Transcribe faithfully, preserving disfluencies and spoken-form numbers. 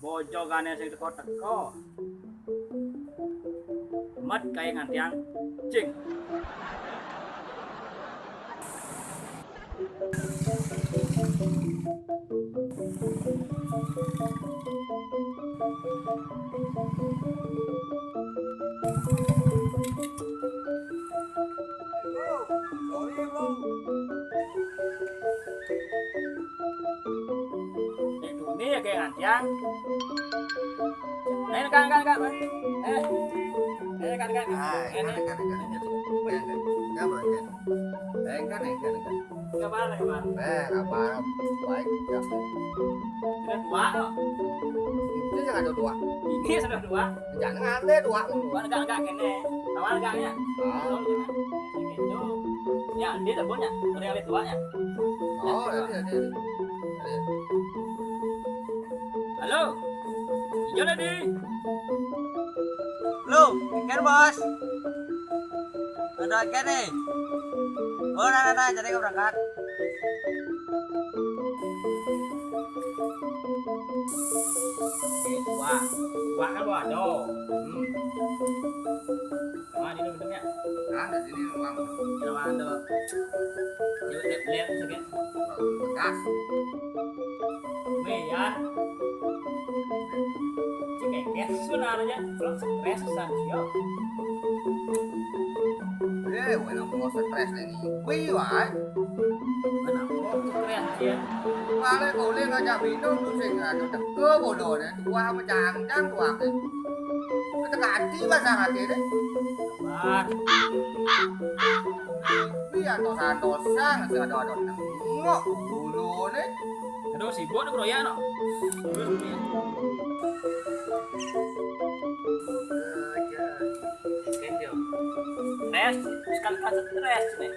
Bojogané sing teka-teka. Met kaé ngantiang, cing. Ini ya kayak ngantiang. Ayo, kan, kan, kan. Eh. Ayo, kan, kan. Ah, ini, ini, ini, ini. Ini, ini. Ini, ini. Eh, kan, eh, kan, eh, kan. Enggak apa-apa, enggak apa-apa. Eh, enggak apa-apa. Baik, ya. Sudah dua, kok. Itu yang ada dua. Ini sudah dua. Jangan ada dua. Dua enggak, enggak, kene. Awal enggaknya. Ah. Ini gitu. Ya, dia udah punya. Udah yang dua ya. Oh, iya, iya, iya. Iya. Halo. Ijo, Dedi. Lu, kan, Bos? Ada kan nih? Oh, nah, nah, nah, jadi berangkat. Wah, wah, kan, wah, do. Hmm. Wah, ini bentuknya. Nah, di sini ruang. Ruang do. Yuk, lihat, lihat, lihat. Gas. Meyan. Cekeket sebenarnya, belum stres san, yo. Eh, wala ko stres lagi. Wih, wah. Mana ko stres ya? Wala ko le ngajak minum tu sing anu teka bodoh deh. Dua sama jang-jang dua ke. Kita ganti bahasa hati deh. Wah. Iya, dosa-dosa, nggak ada-ada. Ngok dulu nih. Aduh, sibuk nih, Bro, ya, no. Stres, sekali-kali stres nih.